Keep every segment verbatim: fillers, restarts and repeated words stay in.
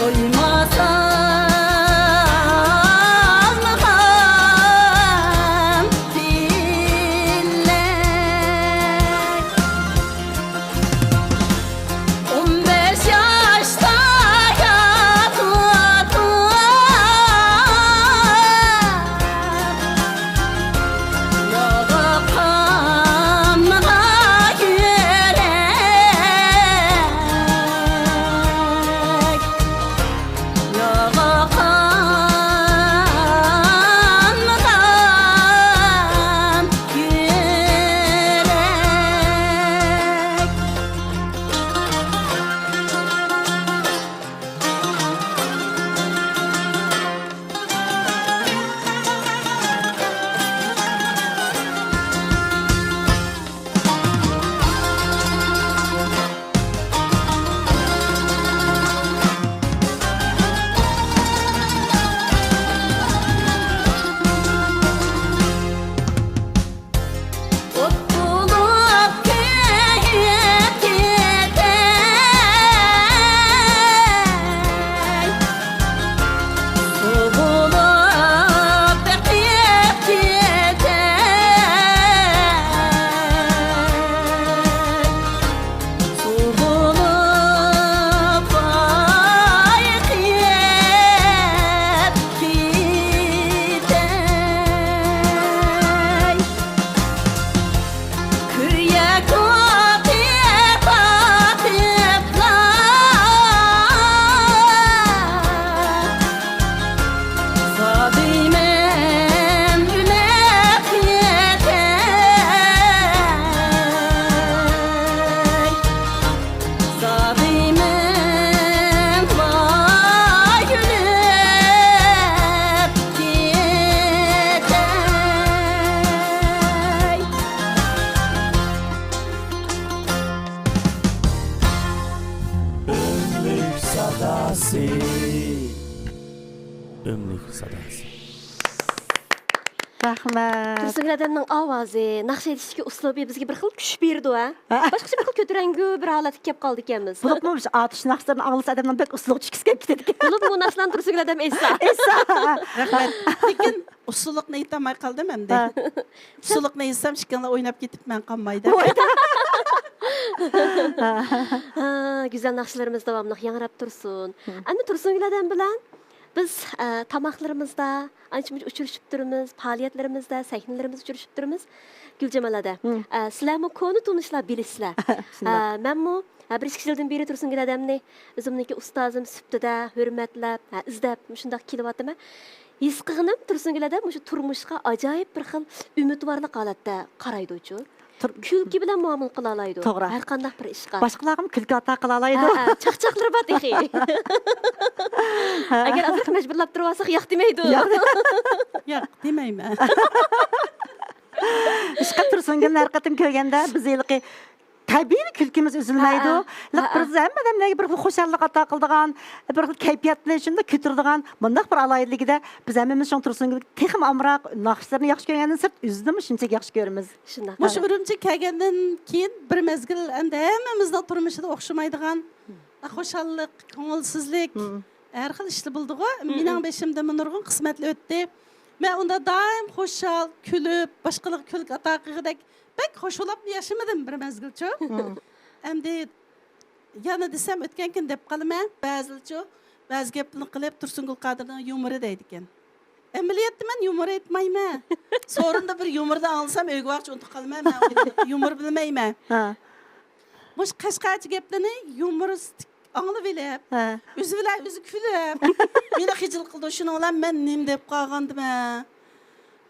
قويماسام غەم تىلەك. ئون بەش ياشتا ياتىدۇ يوغان يۈرەك. يوغان يۈرەك. ئوت بولۇپ كۆيۈپ كېتەي، سۇ بولۇپ ئېقىپ كېتەي. سۇ بولۇپ ئايقىپ كېتەي. كۆيەك ئوتى پاتىپلا. زادىمەن ئۆلۈپ كېتەي، زادىمەن ۋاي ئۆلۈپ كېتەي. ئۆملۈك ساداسى. ئۆملۈك ساداسى. رەھمەت. تۇرسۇنگۈل ئادەمنىڭ ئاۋازى، ناخشا ئېيتىشتىكى ئۇسلۇبى بىزگە بىر خىل كۈچ بېرىدۇ، ھە؟ ھە. باشقىچە بىر خىل كۆتۈرەڭگۈ بىر ھالەتكە كەپ قالىدىكەنمىز. بولۇپمۇ مۇشۇ ئاتۇش ناخشىلىرىنى ئاڭلىسا ئادەمنىڭ بەك ئۇسلۇبى چۈشكۈسى كەپ كېتىدىكەن. بولۇپمۇ ناخشىلارنى تۇرسۇنگۈل ئادەم ئېيتسا. ئېيتسا. رەھمەت. لېكىن ئۇسسۇلۇقنى ئېيتالماي قالدىم ئەمدى. ھە. ئۇسسۇلۇقنى ئېيتسام ئىككىڭلار ئويناپ كېتىپ مەن قالمايدۇ. ۋاي. ھە، گۈزەل ناخشىلىرىمىز داۋاملىق ياڭراپ تۇرسۇن. ھە. ئەمدى تۇرسۇنگۈل ئادەم بىلەن بىز، ئە، تاماقلىرىمىزدا ئانچە-مۇنچە ئۇچرىشىپ تۇرىمىز، پائالىيەتلىرىمىزدە، سەھنىلىرىمىزدە ئۇچرىشىپ تۇرىمىز. گۈلجامال ئادە، ھە. ئە، سىلەرمۇ كونا تونۇشلار بىلىسىلەر. شۇنداق. ئە، مەنمۇ، ئە، بىر ئىككى يىلدىن بېرى تۇرسۇنگۈل ئادەمنى ئۆزۈمنىڭكى ئۇستازىم سۈپىتىدە ھۆرمەتلەپ، ئە، ئىزدەپ، مۇشۇنداق كېلىۋاتىمەن. ھېس قىلغىنىم، تۇرسۇنگۈل ئادەم مۇشۇ تۇرمۇشقا ئاجايىپ بىر خىل ئۈمىدۋارلىق ھالەتتە قارايدۇچۇ. تۇر- كۈلكە بىلەن مۇئامىلە قىلالايدۇ. توغرا. ھەر قانداق بىر ئىشقا. باشقىلارغىمۇ كۈلكە ئاتا قىلالايدۇ. ھە، ھە، چاقچاقلىرى بار تېخى. ھە. ئەگەر ئازراق مەجبۇرلاپ تۇرۇۋالساق ياق دېمەيدۇ. ياق. ياق دېمەيمەن. ئىشقىلىپ تۇرسۇنگۈلنى ھەر قېتىم كۆرگەندە بىز ھېلىقى تەبىئىي كۈلكىمىز ئۈزۈلمەيدۇ. ھە، ھە. لىق ھە، بىر ھە. ھەممە ئادەملەرگە بىر خۇشاللىق ئاتا قىلىدىغان، بىر خىل كەيپىياتنى شۇنداق كۆتۈرىدىغان مۇنداق بىر ئالاھىدىلىكىدە بىز ھەممىمىز شۇڭا تۇرسۇنگۈلگە تېخىمۇ ئامراق، ناخشىلىرىنى ياخشى كۆرگەندىن سىرت ئۆزىنىمۇ شۇنچىلىك ياخشى كۆرىمىز. شۇنداق. مۇشۇ ئۈرۈمچىگە كەلگەندىن كېيىن بىر مەزگىل ئەمدى ھەممىمىزنىڭ تۇرمۇشىدا ئوخشىمايدىغان خۇشاللىق، كۆڭۈلسىزلىك، ھە. ھەر خىل ئىشلار بولىدىغۇ. ھە، ھە. مېنىڭ بېشىمدىنمۇ نۇرغۇن قىسمەتلەر ئۆتتى. مەن ئۇندا دائىم خۇشال، كۈلۈپ، باشقىلارغا كۈلكە ئاتا قىلغۇدەك بەك خۇش بولاپلا ياشىمىدىم بىر مەزگىلچۇ. ھە. ئەمدى يەنە دېسەم ئۆتكەن كۈن دەپ قالىمەن. بەزىلەرچۇ، بەزى گەپلەرنى قىلىپ، تۇرسۇنگۈل قادىرنىڭ يۇمۇرى دەيدىكەن. ئەمەلىيەتتە مەن يۇمۇر ئېيتمايمەن. سورۇندا بىر يۇمۇرنى ئاڭلىسام ئۆيگە بارغۇچە ئۇنتۇپ قالىمەن. مەن يۇمۇر بىلمەيمەن. ھە. مۇشۇ قەشقەرچە گەپلەرنى يۇمۇرىستىك ئاڭلىۋېلىپ، ھە. ئۆزى بىلەن ئۆزى كۈلۈپ، مېنى خىجىل قىلىدۇ. شۇنىڭ بىلەن مەن نېمە دەپ قالغاندىمەن؟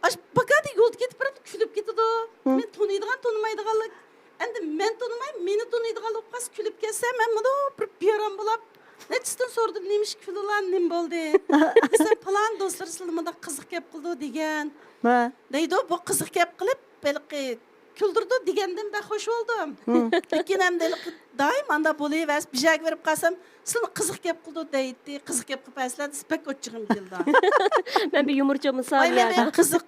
ئاش پاكادە يولدا كېتىپ بېرىپ كۈلۈپ كېتىدۇ. ھە. مېنى تونۇيدىغان، تونۇمايدىغانلار. ئەمدى مەن تونۇماي، مېنى تونۇيدىغان بولۇپ قالسا كۈلۈپ كەتسە، مەن مۇنداق بىر بىئارام بولاپ، نەچچىسىدىن سورىدىم، نېمىشقا كۈلىلا، نېمە بولدى؟ دېسەم، پالان دوستلىرى سىلىنى مۇنداق قىزىق گەپ قىلىدۇ دېگەن. ھە. دەيدۇ، بۇ قىزىق گەپ قىلىپ، ھېلىقى كۈلدۈرىدۇ دېگەندىن بەك خۇش بولدۇم. ھىم. لېكىن ئەمدى ھېلىقى دائىم ئانداق بولۇۋەرسە، بىر يەرگە بېرىپ قالسام، سىلىنى قىزىق گەپ قىلىدۇ دەيتتى، قىزىق گەپ قىلىپ بەرسىلە دېسە، بەك ئوچچىقىم كېلىدۇ. مەن بىر يۇمۇرچى بولسام ۋاي، مەن يا. بىر قىزىق،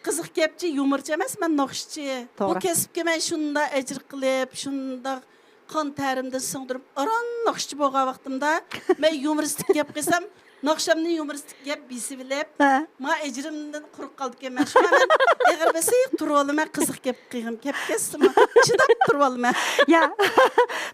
قىزىق گەپچى، يۇمۇرچى ئەمەس، مەن ناخشىچى. بۇ توغرا. كەسىپكە مەن شۇنداق ئەجىر قىلىپ، شۇنداق قان تەرىمدىن سىڭدۈرۈپ، ئاران ناخشىچى بولغان ۋاقتىمدا، مەن يۇمۇرىستىك گەپ قىلسام، ناخشامنى يۇمۇرىستىك گەپ بېسىۋېلىپ، ھە. ما ئەجرىمدىن قۇرۇق قالىدىكەنمەن. شۇڭا مەن ئېغىر بېسىق تۇرۇۋالىمەن، قىزىق گەپ قىلغۇم كەپ كەتسىمۇ، چىداپ تۇرۇۋالىمەن. يا،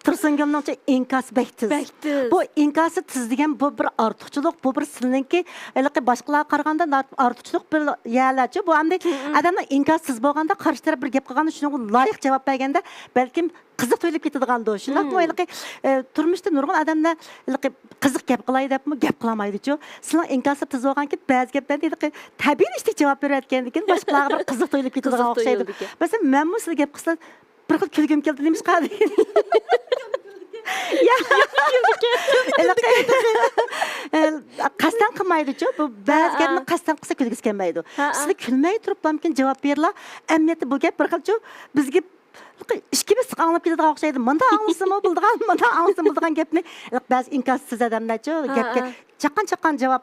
تۇرسۇنگۈلنىڭچە ئىنكاسى بەك تېز. بەك تېز. بۇ ئىنكاسى تېز دېگەن بۇ بىر ئارتۇقچىلىق، بۇ بىر سىلىنىڭكى ھېلىقى باشقىلارغا قارىغاندا نار-، ئارتۇقچىلىق بىر يەرلەرچۇ. بۇ ئەمدى ئادەمنىڭ ئىنكاسى تېز بولغاندا قارشى تەرەپ بىر گەپ قىلغاندا شۇنىڭغا لايىق جاۋاب بەرگەندە بەلكىم قىزىق تۇيۇلۇپ كېتىدىغاندۇ. شۇنداقمۇ ھېلىقى، ئە، تۇرمۇشتا نۇرغۇن ئادەملەر ھېلىقى قىزىق گەپ قىلاي دەپمۇ گەپ قىلالمايدىچۇ. سىلىڭ ئىنكاسى تېز بولغانكى بەزى گەپلەردە ھېلىقى تەبىئىي ئىشتەك جاۋاب بېرىۋەتكەندىكىن باشقىلارغا بىر قىزىق تۇيۇلۇپ كېتىدىغان قىزىق ئوخشايدۇ. تۇيۇلىدىكەن. مەسىلەن، مەنمۇ سىلەر گەپ قىلسا بىر خىل كۈلگۈم كېلىدۇ، نېمىشقا دېگەن. يا. ھېلىقى، ئە، قەستەن قىلمايدىچۇ. بۇ بەزى ھە، گەپنى ھە. قەستەن قىلسا كۈلگۈسى كەلمەيدۇ. ھە، ھە. سىلەر كۈلمەي تۇرۇپلامكىن جاۋاب بېرىلا. ئەمەلىيەتتە بۇ گەپ بىر خىلچۇ بىزگە ئىككى بېسىق ئاڭلاپ كېتىدىغان ئوخشايدۇ. مۇنداق ئاڭلىسىمۇ بولىدىغان، مۇنداق ئاڭلىسىمۇ بولىدىغان گەپنى بەزى ئىنكاسسىز ئادەملەرچۇ ھە، گەپكە ھە. چاققان-چاققان جاۋاب،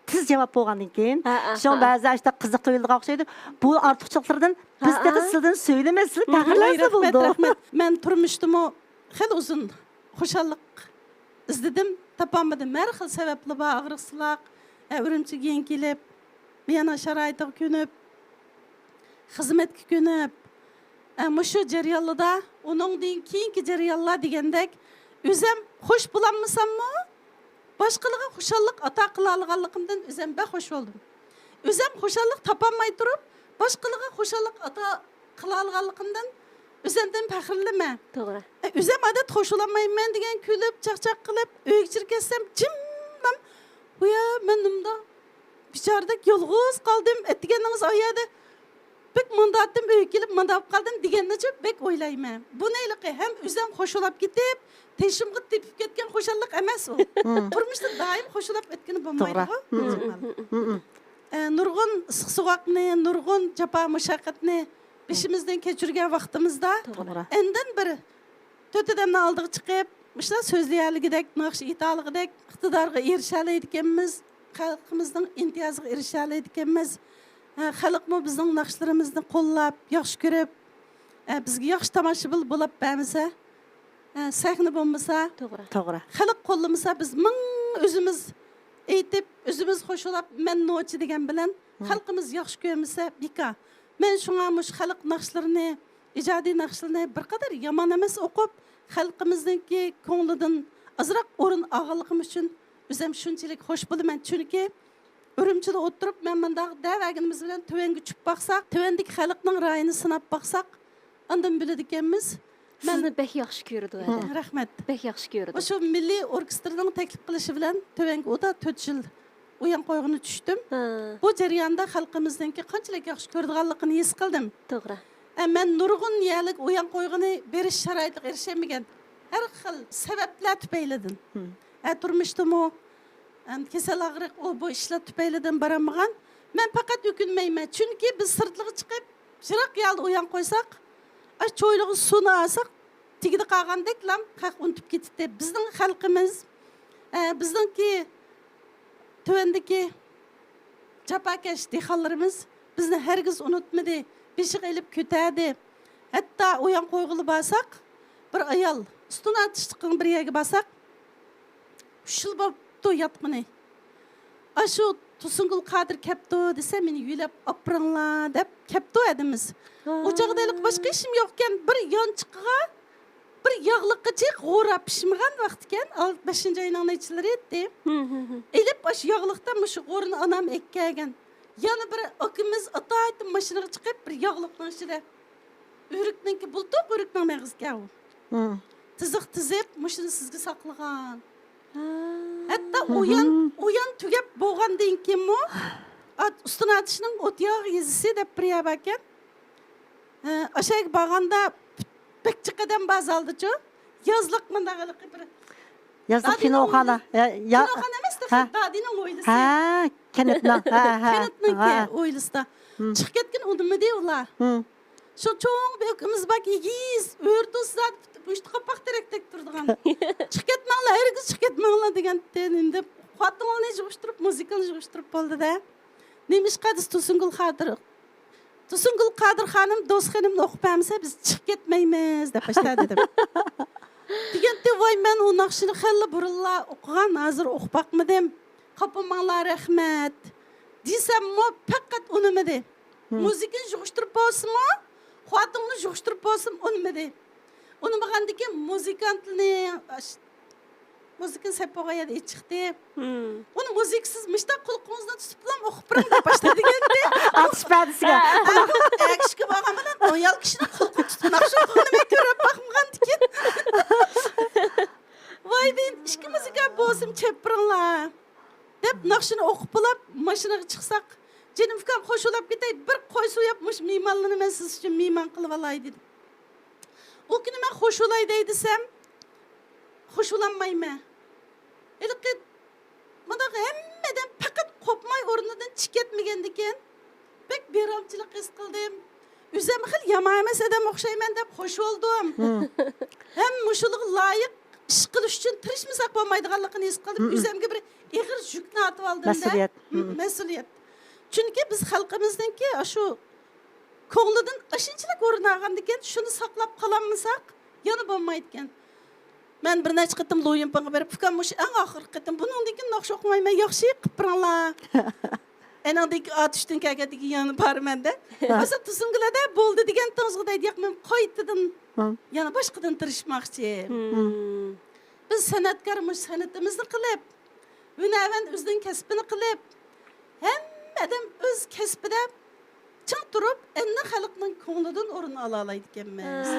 تېز جاۋاب بولغاندىن كېيىن، ھە، ھە، شۇڭا ھە. بەزى ئاشۇنداق قىزىق تۇيۇلىدىغان ئوخشايدۇ. بۇ ئارتۇقچىلىقلىرىدىن بىز ھە، تېخى ھە. سىلىدىن سۆيۈنىمىز، سىلەر ھە، ھە. پەخىرلەنسە رەھمەت، بولىدۇ. رەھمەت. مەن تۇرمۇشتىمۇ خېلى ئۇزۇن خۇشاللىق ئىزدىدىم، تاپالمىدىم. ھەر خىل سەۋەبلەر بار، ئاغرىقسىلاق، ئە، ئۈرۈمچىگە يېڭى كېلىپ، مىيانە شارائىتىغا كۆنۈپ، خىزمەتكە كۆنۈپ، ئە، مۇشۇ جەريانلىدا، ئۇنىڭدىن كېيىنكى جەريانلار دېگەندەك، ئۆزەم خوش بولالمىساممۇ، باشقىلارغا خۇشاللىق ئاتا قىلالىغانلىقىمدىن ئۆزەم بەك خوش بولدۇم. ئۆزەم خۇشاللىق تاپالماي تۇرۇپ، باشقىلارغا خۇشاللىق ئاتا قىلالىغانلىقىمدىن ئۆزەمدىن پەخىرلىنىمەن. توغرا. ئە، ئۆزەم ئادەتتە خوش بولالمايمەن دېگەن كۈلۈپ، چاقچاق قىلىپ، ئۆيگە كىرىپ كەتسەم، جىممام، «ۋۇيا، مەن نېمانداق بىچارىدەك يالغۇز قالدىم، ئەتىگەننىڭىز ئايەردە بەك مانداتتىم، ئۆيگە كېلىپ مانداپ قالدىم» دېگەننىچۇ بەك ئويلايمەن. بۇنى ھېلىقى ھەم ئۆزەم خوش بولاپ كېتىپ، تېشىمغا تېپىپ كەتكەن خۇشاللىق ئەمەس ئۇ. مم. تۇرمۇشتا دائىم خوش بولاپ ئۆتكىلى بولمايدىغۇ. توغرا. مم. مم. ئە، نۇرغۇن ئىسسىق-سوغۇقنى، نۇرغۇن جاپا-مۇشەققەتنى بېشىمىزدىن كەچۈرگەن ۋاقتىمىزدا، توغرا. ئاندىن بىر تۆت ئادەمنىڭ ئالدىغا چىقىپ، مۇشۇنداق سۆزلىيەلىگۈدەك، ناخشا ئېيتالىغۇدەك ئىقتىدارغا ئېرىشەلەيدىكەنمىز، خەلقىمىزنىڭ ئىمتىيازىغا ئېرىشەلەيدىكەنمىز. ھە، خەلقمۇ بىزنىڭ ناخشىلىرىمىزنى قوللاپ، ياخشى كۆرۈپ، ھە، بىزگە ياخشى تاماشىبىن بولاپ بەرمىسە، ھە، سەھنە بولمىسا، توغرا. توغرا. خەلق قوللىمىسا، بىز مىڭ ئۆزىمىز ئېيتىپ، ئۆزىمىز خوش بولاپ، «مەن نوچى» دېگەن بىلەن، مم. خەلقىمىز ياخشى كۆرمىسە، بىكار. مەن شۇڭا مۇشۇ خەلق ناخشىلىرىنى، ئىجادىي ناخشىلىرىنى بىر قەدەر يامان ئەمەس ئوقۇپ، خەلقىمىزنىڭكى كۆڭلىدىن ئازراق ئورۇن ئالغانلىقىم ئۈچۈن ئۆزۈم شۇنچىلىك خوش بولىمەن. چۈنكى ئۈرۈمچىدە ئولتۇرۇپ، مەن مۇنداق دەۋەرگىنىمىز بىلەن تۆۋەنگە چۈشۈپ باقساق، تۆۋەندىكى خەلقنىڭ رايىنى سىناپ باقساق، ئاندىن بىلىدىكەنمىز. مەن سىزنى بەك ياخشى كۆرىدۇ، ھە، ھە. رەھمەت. بەك ياخشى كۆرىدۇ. مۇشۇ مىللىي ئوركېستىرنىڭ تەكلىپ قىلىشى بىلەن تۆۋەنگە ئۇدا تۆت يىل ئويۇن قويغىنى چۈشتۈم. ھە. بۇ جەرياندا خەلقىمىزنىڭكى قانچىلىك ياخشى كۆرىدىغانلىقىنى ھېس قىلدىم. توغرا. ئە، مەن نۇرغۇن يەرلىك ئويۇن قويغىنى بېرىش شارائىتىغا ئېرىشەلمىگەن. ھەر خىل سەۋەبلەر تۈپەيلىدىن. ھىم. ئە، تۇرمۇشتىمۇ، ئەم، كېسەل ئاغرىق، ئۇ بۇ ئىشلار تۈپەيلىدىن بارالمىغان. مەن پەقەت ئۆكۈنمەيمەن. چۈنكى بىز سىرتلىغا چىقىپ، يىراق يەردە ئويۇن قويساق، ئاشۇ چويلىغا سۇنى ئالساق، تېگىدە قالغاندەكلا خەق ئۇنتۇپ كېتىتتى. بىزنىڭ خەلقىمىز، ئە، بىزنىڭكى تۆۋەندىكى جاپاكەش دېھقانلىرىمىز بىزنى ھەرگىز ئۇنتۇمىدى، بېشىغا ئېلىپ كۆتەردى. ھەتتا ئويۇن قويغىلى بارساق، بىر ئايال ئۈستۈن ئاتۇشلۇقنىڭ بىر يەرگە بارساق، ئۈچ يىل بوپتۇ ياتقىنى. ئاشۇ تۇرسۇنگۈل قادىر كەپتۇ دېسە، مېنى يۆلەپ ئاپىرىڭلار دەپ كەپتۇ ھەدىمىز. ھا. ئۇ چاغدا ھېلىقى باشقا ئىشىم يوقكەن، بىر يانچۇقىغا بىر ياغلىققا جىق غورا پىشمىغان ۋاقتىكەن، ئال-، بەشىنچى ئاينىڭ نەچچىلىرى ئىدى. ھىم، ھىم، ھىم. ئېلىپ ئاشۇ ياغلىقتا مۇشۇ غورىنى ئانام ئەكەلگەن. يەنە بىر ئاكىمىز ئاتايتىن ماشىنىغا چىقىپ، بىر ياغلىقنىڭ ئىچىدە ئۆرۈكنىڭكى، بۇلتۇق ئۆرۈكنىڭ مېغىزى ئىكەن ئۇ. ھىم. تىزىق تىزىپ، مۇشۇنى سىزگە ساقلىغان. ھا. ھەتتا ئويۇن، ھىم. ئويۇن تۈگەپ بولغاندىن كېيىنمۇ، ئات-، ئۈستۈن ئاتۇشنىڭ ئوتياغ يېزىسى دەپ بىر يەر باركەن. ھە، ئاشۇ يەرگە بارغاندا بەك جىق ئادەم بار زالدىچۇ. يازلىق مۇنداق ھېلىقى بىر يازلىق دادىنىڭ كىنوخانا. ھويلىسى. يا، يا. كىنوخانا ئەمەس، تېخى ھە. دادىنىڭ ھويلىسى. ھە، كەنتنىڭ. ھە، ھە. كەنتنىڭكى ھە. ھويلىسىدا. ھىم. چىقىپ كەتكىن ئۇنىمىدى ئۇلار. ھىم. شۇ چوڭ بىر ئاكىمىز باركى، ئېگىز، ئۆرتىسىدا مۇشتى قاپاق تېرەكتەك تۇرىدىغان. «چىقىپ كەتمەڭلار، ھەرگىز چىقىپ كەتمەڭلار» دېگەنتى. ئەمدى خوتۇنلارنى يىغىشتۇرۇپ، مۇزىكىنى يىغىشتۇرۇپ بولدى-دە. «نېمىشقا؟» دېسە، تۇرسۇنگۈل قادىر، تۇرسۇنگۈل قادىر خانىم دوست خېنىمنى ئوقۇپ بەرمىسە، بىز چىقىپ كەتمەيمىز دەپ باشلاپ دېدىم. دېگەنتى، ۋاي، مەن ئۇ ناخشىنى خېلىلا بۇرۇنلا ئوقۇغان، ھازىر ئوقۇپ باقمىدىم. قاپىماڭلار، رەھمەت دېسەممۇ، پەقەت ئۇنىمىدى. مۇزىكىنى يىغىشتۇرۇپ بولسىمۇ، خوتۇننى يىغىشتۇرۇپ بولسىمۇ، ئۇنىمىدى. ئۇنىمىغاندىكىن مۇزىكانتنى، ئاش-، مۇزىكىنى سەپ بولغان يەردە ئېچىقتى. ئۇنى مۇزىكىسىز مۇشتاق قۇلىقىڭىزنى تۇتۇپلا ئوقۇپ بېرىڭ دەپ باشلايدىكەنتى. ئاتۇش پەدىسىگە. ئەگىشكە بارغان بىلەن ئايال كىشىنىڭ قۇلىقىنى تۇتۇپ ناخشا ئوقۇغىنى مەن كۆرۈپ باقمىغاندىكىن. ۋاي دېيىن، ئىككى مۇزىكا بولسىمۇ چېپ بېرىڭلار دەپ ناخشىنى ئوقۇپ بولاپ ماشىنىغا چىقساق، جېنىم ئۇكام خوش بولاپ كېتەي، بىر قوي سويۇپ مۇشۇ مېھمانلارنى مەن سىز ئۈچۈن مېھمان قىلىۋالاي دېدى. ئۇ كۈنى مەن خوش بولاي دەي دېسەم، خوش بولالمايمەن. ھېلىقى مۇنداق ھەممە ئادەم پەقەت قوپماي ئورنىدىن چىقىپ كەتمىگەندىكىن، بەك بىئارامچىلىق ھېس قىلدىم. ئۆزۈم خېلى يامان ئەمەس ئادەم ئوخشايمەن دەپ خوش بولدۇم. ھەم مۇشۇلىغا لايىق ئىش قىلىش ئۈچۈن تىرىشمىساق بولمايدىغانلىقىنى ھېس قىلدىم. ئۆزۈمگە بىر ئېغىر يۈكنى ئارتىۋالدىم-دە. مەسئۇلىيەت. مەسئۇلىيەت. چۈنكى بىز خەلقىمىزنىڭكى ئاشۇ كۆڭلىدىن ئاشۇنچىلىك ئورۇن ئالغاندىكىن، شۇنى ساقلاپ قالالمىساق، يەنە بولمايدىكەن. مەن بىر نەچچە قېتىم لۇ يىنپىڭغا بېرىپ، ئۇكام، مۇشۇ ئەڭ ئاخىرقى قېتىم، بۇنىڭدىن كېيىن ناخشا ئوقۇمايمەن، ياخشى قىلىپ بېرىڭلار. ئەنىڭدىن كېيىن ئاتۇشتىن كەلگەندىن كېيىن يەنە بارىمەن دەپ. مانا تۈزۈمگىلەردە بولدى دېگەنتىڭىزغۇ دەيدۇ، ياق، مەن قايتىدىن يەنە باشقىدىن تىرىشماقچى. بىز سەنئەتكار مۇشۇ سەنئىتىمىزنى قىلىپ، ھۈنەرۋەن ئۆزىنىڭ كەسپىنى قىلىپ، ھەممە ئادەم ئۆز كەسپىدە چىڭ تۇرۇپ، ئەمدى خەلقنىڭ كۆڭلىدىن ئورۇن ئالالايدىكەنمىز.